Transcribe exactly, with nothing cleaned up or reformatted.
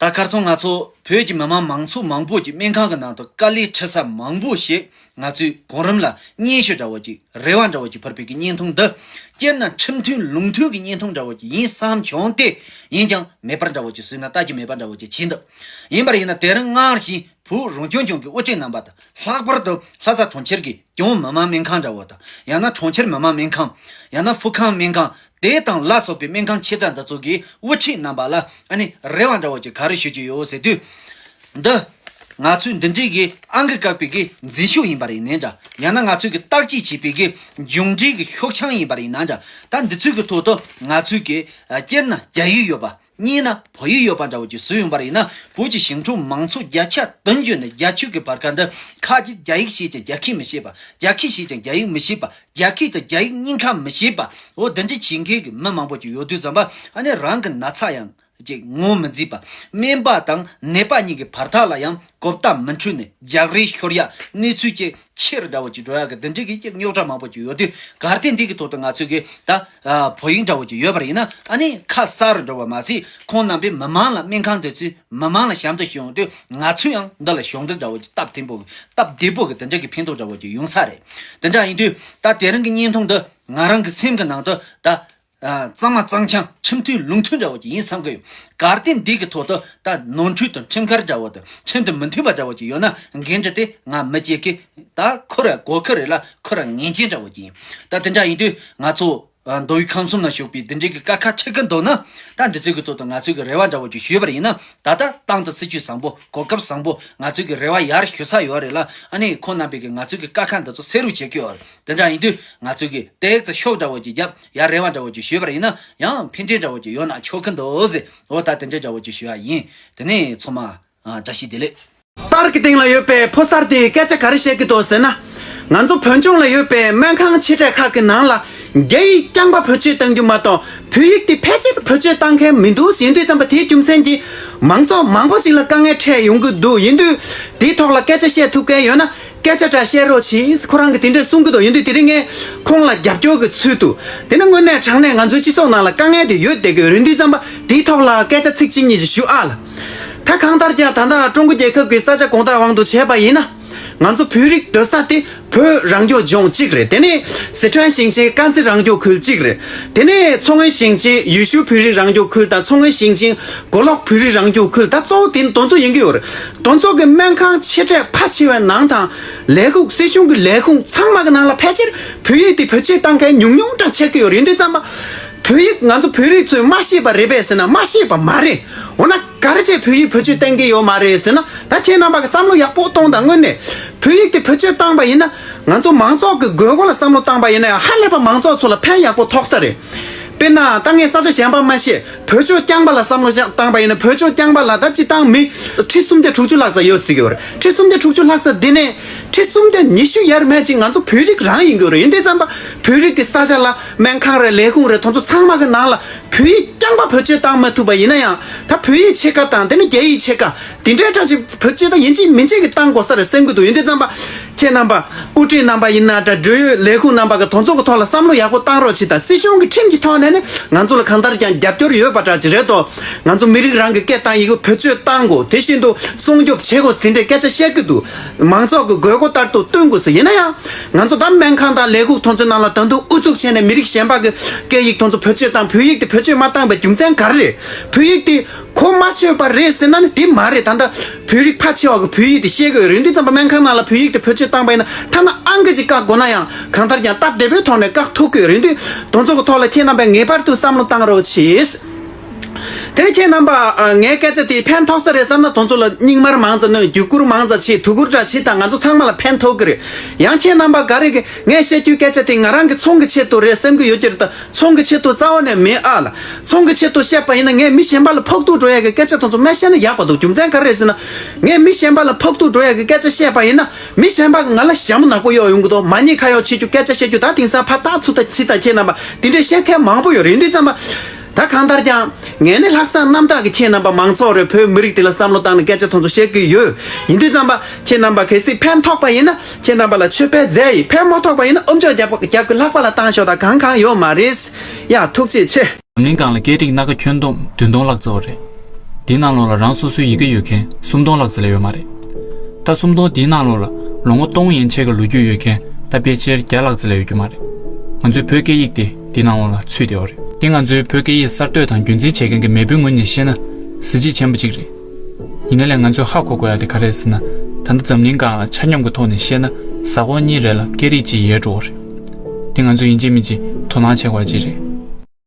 ད་ཁར་སང་ང་ཚོ་བོད་ཀྱི་མི་མང་མང་ཚོགས་མང་པོ་ཀྱི་སྨན་ཁང་གི་ནང་དུ་དཀའ་ལས་འཕྲད་ས་མང་པོ་ཞིག་ང་ཚོའི་གོ་རིམ་ལ་སྙན་ཞུ་འདྲ་བོ་ཅིག་རེ་བ་འདྲ་བོ་ཅིག་ཕུལ་བའི་གི་བརྙན་ཐུང་འདི། སྤྱིར་ན་ཁྲིམས་མཐུན་ལུགས་མཐུན་གྱི་བརྙན་ཐུང་འདྲ་བོ་ཅིག་ཡིན་བསམ་བྱུང་སྟེ། ཡིན་ཀྱང་མེད་པར་འདྲ་བོ་ཅིག་བཟོས་ན་ལྟ་རྒྱུ་མེད་པ་འདྲ་བོ་ཅིག་བྱས་འདུག་ཡིན་པར་ཡིན་ན་དེ་རིང་སྔར་བཞིན་བོད་རང་སྐྱོང་ལྗོངས་ཀྱི་དབུ་ཁྲིད་རྣམ་པ་དང་། ལྷག་པར་དུ་ལྷ་ས་གྲོང་ཁྱེར་གྱི་ལྗོངས་མི་དམངས་སྨན་ཁང་འདྲ་བོ་དང་། ཡང་ན་གྲོང་ཁྱེར་མི་དམངས་སྨན་ཁང་། ཡང་ན་ཕུ་ཁང་སྨན་ཁང་། དེ་དང་ལ་སོགས་པའི་སྨན་ཁང་ཆེ་ཕྲ་འདི་ཚོ་གི་དབུ་ཁྲིད་རྣམ་པ་ལ་ཨ་ནི་རེ་བ་འདྲ་བོ་ཅིག་ག་རེ་ཞུ་རྒྱུ་ཡོད་ཟེར་དུས། འདི་ང་ཚོས་འདི་འདྲའི་གི་ཨང་ཀི་བཀག་པའི་གི་འཛིན་ཤོག་ཡིན་པ་ཡིན་ན་འདྲ། ཡང་ན་ང་ཚོས་གི་བརྟག་དཔྱད་བྱས་པའི་གི་མཇུག་འབྲས་གི་ཤོག་བྱང་ཡིན་པ་ཡིན་ན་འདྲ། ད་འདི་ཚོའི་གི་ཐོག་ཏུ་ང་ཚོས་གི་ཨ་སྤྱིར་ན་རྒྱ་ཡིག་ཡོད་པ། གཉིས་ན་བོད་ཡིག་ཡོད་པ་འདྲ་བོ་ཅིག་བཟོས་ཡོང་པ་ཡིན་ན། བོད་ཀྱི་ཞིང་འབྲོག་མང་ཚོགས་བརྒྱ་ཆ་བདུན་ཅུ་ནས་བརྒྱད་ཅུ་གི་བར་ཁ་འདི་ཁ་ཅིག་རྒྱ་ཡིག་ཤེས་ཀྱང་རྒྱ་སྐད་མི་ཤེས་པ། རྒྱ་སྐད་ཤེས་ཀྱང་རྒྱ་ཡིག་མི་ཤེས་པ། རྒྱ་སྐད་དང་རྒྱ་ཡིག་གཉིས་ཀ་མི་ཤེས་པ། འོ་འདི་འདྲ་བྱེད་མཁན་གྱི་མི་མང་པོ་ཅིག་ཡོད་དུས་ཙམ་པ། ཨ་ནི་རང་གི་ན་ཚ་ཡང་ཅིག་ངོ་མི་འཛིན་པ། སྨན་པ་དང་ནད་པ་གཉིས་ཀྱི་བར་ཐག་ལ་ཡང་གོ་བརྡ་མི་འཕྲོད་ནས་རྒྱག་རེས་ཤོར་ཡ། གནས་ཚུལ་ཅིག་ཆེ་རུ་འདྲ་བོ་ཅིག་འགྲོ་ཡ་གི་འདི་འདྲའི་གི་ཅིག་རྙོག་དྲ་མང་པོ་ཅིག་ཡོད་དུས། གལ་ཏེ་འདི་གི་ཐོག་ཏུ་ང་ཚོས་གི་ད་བོད་ཡིག་འདྲ་བོ་ཅིག་ཡོད་པ་ཡིན་ན། ཨ་ནི་ཁ་གསལ་རུ་འགྲོ་བ་མ་ཟད། ཁོང་རྣམ་པས་མི་མང་ལ་སྨན་ཁང་དེ་ཚོས་མི་མང་ལ་ཞབས་འདེགས་ཞུ་ཡོང་དུས། ང་ཚོས་ཡང་འདི་ལ་ཞབས་འདེགས་འདྲ་བོ་ཅིག་སྟབས་བདེ་པོ་གི་སྟབས་བདེ་པོ་གི་དེ་འདྲ་གི་ཕན་ཐོགས་འདྲ་བོ་ཅིག་ཡོང་ས་རེད། དེ་འདྲ་ཡིན་དུས་ད་དེ་རིང་གི་བརྙན་ཐུང་འདི་ང་རང་གི་སེམས་ཀྱི་ནང་དུ་ད། ཨ། གཙང་མ་གཙང་རྐྱང་ཁྲིམས་མཐུན་ལུགས་མཐུན་འདྲ་བོ་ཅིག་ཡིན་བསམ་གི་ཡོད། གལ་ཏེ་འདི་གི་ཐོག་ཏུ་ད་ནོར་འཁྲུལ་དང་ཁྲིམས་འགལ་འདྲ་བོ་དང་ཁྲིམས་དང་མི་མཐུན་པ་འདྲ་བོ་ཅིག་ཡོད་ན། འགན་འཁྲི་དེ་ང་མི་བཅད་གི། ད་ཁོ་ར་དགོས་མཁོ་རེད་ལ། ཁོ་ར་ངེས་ཅན་འདྲ་བོ་ཅིག་ཡིན། ད་དེ་འདྲ་ཡིན་དུས་ང་ཚོ་ཨ་མདོ་དབུས་ཁམས་གསུམ་ན་བཞུགས་པའི་འདི་འདྲའི་གི་དཀའ་ཁག་འཕྲད་ཀྱི་འདུག་ན། ད་འདི་ཚོའི་གི་ཐོག་ཏུ་ང་ཚོའི་གི་རེ་བ་འདྲ་བོ་ཅིག་ཞུས་པ་ཡིན་ན། ད་ལྟ་ཏང་དང་སྲིད་ཇུས་བཟང་པོ། གོ་སྐབས་བཟང་པོ་ང་ཚོའི་གི་རེ་བ་ཡར་ཞུ་ས་ཡོད་རེད་ལ། ཨ་ནི་ཁོང་རྣམ་པས་གི་ང་ཚོའི་གི་དཀའ་ཁག་འདི་ཚོ་སེལ་རོགས་བྱེད་ཀྱི་ཡོད་རེད། དེ་འདྲ་ཡིན་དུས་ང་ཚོས་གི་ཏོག་ཙམ་ཤུགས་འདྲ་བོ་ཅིག་བརྒྱབ། ཡར་རེ་བ་འདྲ་བོ་ཅིག་ཞུས་པ་ཡིན་ན་ཡང་ཕན་འབྲས་འདྲ་བོ་ཅིག་ཡོད་ན་ཆོག་གི་འདུག་ཟེར། འོ་ད་དེ་འདྲ་འདྲ་བོ་ཅིག་ཞུ་ཡ་ཡིན། དེ་ནས་ཚང་མ་ཨ་བཀྲ་ཤིས་བདེ་ལེགས། པར་གྱི་སྟེང་ལ་ཡོད་པའི་ཕོ་གསར་དེས་སྐད་ཆ་ག་རེ་བཤད་ཀྱི་འདུག་ཟེར་ན། ང་ཚོ་བོད་ལྗོངས་ལ་ཡོད་པའི་སྨན་ཁང་ཆེ་གྲས་ཁག་གི་ནང་ལ་རྒྱ་ཡིག་རྐྱང་པ་བེད་སྤྱོད་གཏང་རྒྱུ་མ་གཏོགས། བོད་ཡིག་དེ་ཕལ་ཆེར་བེད་སྤྱོད་གཏང་མཁན་མི་འདུག་ཟེར་དུས་ཙམ་པ། དེའི་རྒྱུ་མཚན་གྱིས་མང་ཚོགས་མང་པོ་ཅིག་ལ་དཀའ་ངལ་འཕྲད་ཡོང་གི་འདུག་ཡིན་དུས་དེའི་ཐོག་ལ་སྐད་ཆ་བཤད་ཐུབ་མཁན་ཡོད་ན། སྐད་ཆ་འདྲ་བཤད་རོགས་གྱིས། ཁོ་རང་གིས་དེ་འདྲ་གསུང་གི་འདུག་ཡིན་དུས་དེ་རིང་ངས་ཁོང་ལ་རྒྱབ་སྐྱོར་གྱི་ཚུལ་དུ། དེ་ནི་དངོས་གནས་དྲང་གནས་ང་ཚོའི་སྤྱི་ཚོགས་ནང་ལ་དཀའ་ངལ་དེ་ཡོད་བསྡད་ཀྱི་ཡོད་རེད། དེ་དུས་ཙམ་པ་དེའི་ཐོག་ལ་སྐད་ཆ་ཚིག་གཅིག་གཉིས་ཅིག་ཞུ་ཨ་ལ། ད་གང་ལྟར་ཀྱང་ད་ལྟ་ཀྲུང་གོ་རྒྱལ་ཁབ་ཀྱི་ས་ཆ་གང་དག་དབང་དུ་བྱས་པ་ཡིན་ན། ང་ཚོ་བོད་རིགས་སྡོད་ས་དེ་བོད་རང་སྐྱོང་ལྗོངས་གཅིག་རེད། དེ་ནས་སི་ཁྲོན་ཞིང་ཆེན་དཀར་མཛེས་རང་སྐྱོང་ཁུལ་གཅིག་རེད། དེ་ནས་མཚོ་སྔོན་ཞིང་ཆེན་ཡུལ་ཤུལ་བོད་རིགས་རང་སྐྱོང་ཁུལ་དང་མཚོ་སྔོན་ཞིང་ཆེན་མགོ་ལོག་བོད་རིགས་རང་སྐྱོང་ཁུལ། ད་གཙོ་བོ་དེ་ནི་དེ་ཚོ་ཡིན་གྱི་ཡོད་རེད། དེ་ཚོ་གི་སྨན་ཁང་ཆེ་གྲས་ཕལ་ཆེ་བའི་ནང་དང་ལས་ཁུངས། སྲིད་གཞུང་གི་ལས་ཁུངས་ཚང་མ་གི་ནང་ལ་ཕལ་ཆེར་བོད་ཡིག་དེ་བེད་སྤྱོད་བཏང་མཁན་ཉུང་ཉུང་འདྲ་ཆགས་ཀྱི་ཡོད་རེད། ཡིན་དུས་ཙམ་པ་བོད་ཡིག་ང་ཚོ་བོད་རིགས་ཚོས་མ་ཤེས་པ་རེད་པས་ཟེར་ན་མ་ཤེས་པ་མ་རེད། འོ་ན་ག་རེ་བྱས་བོད་ཡིག་བེད་སྤྱོད་གཏོང་གི་ཡོད་མ་རེད་ཟེར་ན། ད་ཁྱེད་རྣམ་པ་གི་བསམ་བློ་ཡག་པོ་གཏོང་དང་། དངོས་གནས་བོད་ཡིག་དེ་བེད་སྤྱོད་བཏང་པ་ཡིན་ན། ང་ཚོ་མང་ཚོགས་ཀྱི་དགོས་མཁོ་ལ་བསམ་བློ་བཏང་པ་ཡིན་ན་ཡང་ཧ་ལས་པ་མང་ཚོགས་ཚོ་ལ་ཕན་ཡག་པོ་ཐོགས་ས་རེད། དཔེར་ན་ད་ངས་ས་ཆ་གཞན་པ་མ་ཤེས། བོད་ལྗོངས་རྐྱང་པ་ལ་བསམ་བློ་བཏང་པ་ཡིན་ན། བོད་ལྗོངས་རྐྱང་པ་ལ་ད་སྤྱིར་བཏང་མི་ཁྲི་སུམ་བརྒྱ་དྲུག་ཅུ་ལྷག་ཙམ་ཡོད་ཟེར་གྱི་ཡོད་རེད། ཁྲི་སུམ་བརྒྱ་དྲུག་ཅུ་ལྷག་ཙམ་འདི་ནས་ཁྲི་སུམ་བརྒྱ་ཉི་ཤུ་ཡར་མར་ཅིག་ང་ཚོ་བོད་རིགས་རང་ཡིན་གྱི་ཡོད་རེད། ཡིན་དུས་ཙམ་པ་བོད་རིགས་ཀྱི་ས་ཆ་ལ་སྨན་ཁང་རེད། ལས་ཁུངས་རེད། དེ་ཚོ་ཚང་མ་གི་ནང་ལ་བོད་ཡིག་རྐྱང་པ་བེད་སྤྱོད་བཏང་མ་ཐུབ་པ་ཡིན་ན་ཡང་། ད་བོད་ཡིག་ཕྱེད་ཀ་དང་དེ་ནས་རྒྱ་ཡིག་ཕྱེད་ཀ་དེ་འདྲའི་འདྲ་ཞིག་བེད་སྤྱོད་ད་ཡིན་གཅིག་མིན་གཅིག་གི་བཏང་དགོས་ས་རེད་བསམ་གྱི་འདུག་ཡིན་དུས་ཙམ་པ་ཁྱེད་རྣམ་པ་དབུ་ཁྲིད་རྣམ་པ་ཡིན་ན་འདྲ། འབྲེལ་ཡོད་ལས་ཁུངས་རྣམ་པ་གི་དེ་ཚོ་གི་ཐོག་ལ་བསམ་བློ་ཡག་པོ་བཏང་རོགས་བྱེད་དང་། སྲིད་གཞུང་གི་ཁྲིམས་ཀྱི་ཐོག་ནས་ནི་ང་ཚོ་ལ་གང་ལྟར་ཀྱང་རྒྱབ་སྐྱོར་ཡོད་པ་འདྲ་ཅིག་རེད་དོ། ང་ཚོ་མི་རིགས་རང་གི་སྐད་དང་ཡི་གེ་བེད་སྤྱོད་བཏང་དགོས། དེ་བཞིན་དུ་སྲུང་སྐྱོབ་བྱེད་དགོས་དེ་འདྲའི་སྐད་ཆ་བཤད་ཀྱི་འདུག་མང་ཚོགས་ཀྱི་དགོས་མཁོ་ལྟར་དུ་བསྟུན་དགོས་ཟེར། ཡིན་ན་ཡང་ང་ཚོ་ད་སྨན་ཁང་དང་ལས་ཁུངས་དེ་ཚོའི་ནང་ལ་ད་དུང་ཨུ་ཚུགས་བྱས་ནས་མི་རིགས་གཞན་པ་གི་སྐད་ཡིག་དེ་ཚོ་བེད་སྤྱོད་བཏང་། བོད་ཡིག་དེ་བེད་སྤྱོད་མ་བཏང་པའི་རྒྱུ་མཚན་ག་རེ་རེད། བོད་ཡིག་དེ་གོ་མ་ཆོད་པ་རེད་ཟེར་ན་ནི་དེ་མ་རེད། ད་ལྟ་བོད་རིགས་ཕལ་ཆེ་བ་གིས་བོད་ཡིག་དེ་ཤེས་ཀྱི་ཡོད་རེད། དེ་ཙམ་པ་སྨན་ཁང་ནང་ལ་བོད་ཡིག་དེ་བེད་སྤྱོད་བཏང་པ་ཡིན་ན་ཐ་ན་ཨང་ཀི་ཅིག་བཀག་དགོས་ན་ཡང་གང་ལྟར་ཀྱང་སྟབས་བདེ་པོའི་ཐོག་ནས་བཀག་ཐུབ་ཀྱི་ཡོད་རེད། དེ་དེ་ཚོ་གི་ཐོག་ལ་ཁྱེད་རྣམ་པས་ངེས་པར་དུ་བསམ་བློ་བཏང་རོགས་གྱིས། དེ་ནས་ཁྱེད་རྣམ་པ་ཨ་ངའི་སྐད་ཆ་དེ་ཕན་ཐོགས་ས་རེད་བསམ་ན་དེ་ཚོ་ལ་སྙིང་དམར་མང་ཙམ་གནོན། བརྒྱུད་བསྐུར་མང་ཙམ་བྱེད། དོ་ཁུར་འདྲ་བྱེད་དང་། ང་ཚོ་ཚང་མ་ལ་ཕན་ཐོགས་ཀྱི་རེད། ཡང་ཁྱེད་རྣམ་པ་ག་རེ་གི་ངས་བཤད་རྒྱུའི་སྐད་ཆ་དེ་ང་རང་གི་ཚོང་གི་ཆེད་དུ་རེད་བསམ་གྱི་ཡོད་ཀྱི་རེད་ད། ཚོང་གི་ཆེད་དུ་རྩ་བ་ནས་མིན་ཨ་ལ། ཚོང་གི་ཆེད་དུ་བཤད་པ་ཡིན་ན་ངས་མི་གཞན་པ་ལ་ཕོག་ཐུག་འགྲོ་ཡ་གི་སྐད་ཆ་དེ་ཚོ་མ་བཤད་ན་ཡག་པ་འདུག་རྒྱུ་མཚན་ག་རེ་རེད་ཟེར་ན། ངས་མི་གཞན་པ་ལ་ཕོག་ཐུག་འགྲོ་ཡ་གི་སྐད་ཆ་བཤད་པ་ཡིན་ན་མི་གཞན་པ་གིས་ང་ལ་ཞྭ་མོ་ནག་པོ་གཡོག་ཡོང་གི་འདུག་མ་ཉེས་ཁ་གཡོག་བྱེད་རྒྱུ་སྐད་ཆ་བཤད་རྒྱུ་ད་དེང་སང་ཕར་ལྟ་ཚུར་ལྟ་བྱེད་དང་། ཁྱེད་རྣམ་པ་དེ་འདྲས་བཤད་མཁན་མང་པོ་ཡོད་རེད། ཡིན་དུས་ཙམ་པ། ད་གང་ལྟར་ཀྱང་ངས་ནི་ལྷག་བསམ་རྣམ་དག་གིས་ཁྱེད་རྣམ་པ་མང་ཚོགས་རེད། བོད་མི་རིགས་དེ་ལ་བསམ་བློ་བཏང་ནས་སྐད་ཆ་དེ་ཚོ་བཤད་ཀྱི་ཡོད། ཡིན་དུས་ཙམ་པ་ཁྱེད་རྣམ་པ་གལ་སྲིད་ཕན་ཐོགས་པ་ཡིན་ན་ཁྱེད་རྣམ་པ་ལ་མཆོད་པའི་རྫས་ཡིན། ཕན་མ་ཐོགས་པ་ཡིན་ན་ཨམ་ཅོག་རྒྱབ་རྒྱབ་ཀྱི་ལྷག་པ་ལ་བཏང་ཤོག་དང་། གང་གང་ཡོད་མ་རེད། ཡ་ཐུགས་རྗེ་ཆེ། འཛམ་གླིང་སྒང་ལ་སྐད་རིགས་སྣ་ཁ་ཁྱོན་བསྡོམས་བདུན་སྟོང་ལྷག་ཙམ་རེད། འདིའི་ནང་ལོགས་ལ་རང་སོ་སོའི་ཡི་གེ་ཡོད་མཁན་སུམ་སྟོང་ལྷག་ཙམ་ལས་ཡོད་མ་རེད། ད་སུམ་སྟོང་འདིའི་ནང་ལོགས་ལ་ལོ་ངོ་སྟོང་ཡན་ཆད་ཀྱི་ལོ་རྒྱུས་ཡོད་མཁན་ད་ཕལ་ཆེར་བརྒྱ་ལྷག་ཙམ་ལས་ཡོད་རྒྱུ་མ་རེད། ང་ཚོའི་བོད་སྐད་ཡིག་དེ་འདིའི་ནང་ལོགས་ལ་ཚུད་བསྡད་ཡོད་རེད། འདི་ང་ཚོའི་བོད་སྐད་ཡིག་གསར་གཏོད་དང་རྒྱུན་འཛིན་བྱེད་མཁན་གྱི་མེས་པོའི་ངོས་ནས་བཤད་ན་གཟི་བརྗིད་ཆེན་པོ་གཅིག་རེད། ཡིན་ན་ལས་ང་ཚོས་ཧ་གོ་དགོས་ཡ་དེ་ག་རེ་རེད་ཟེར་ན། ད་ལྟ་འཛམ་གླིང་སྒང་ལ་ཆ་སྙོམས་ཀྱི་ཐོག་ནས་བཤད་ན་གཟའ་འཁོར་གཉིས་རེ་ལ་སྐད་རིགས་གཅིག་ཡལ་འགྲོ་གི་རེད། དེ་ང་ཚོས་ཡིན་གཅིག་མིན་གཅིག་དོ་སྣང་བྱེད་དགོས་པ་གཅིག་རེད།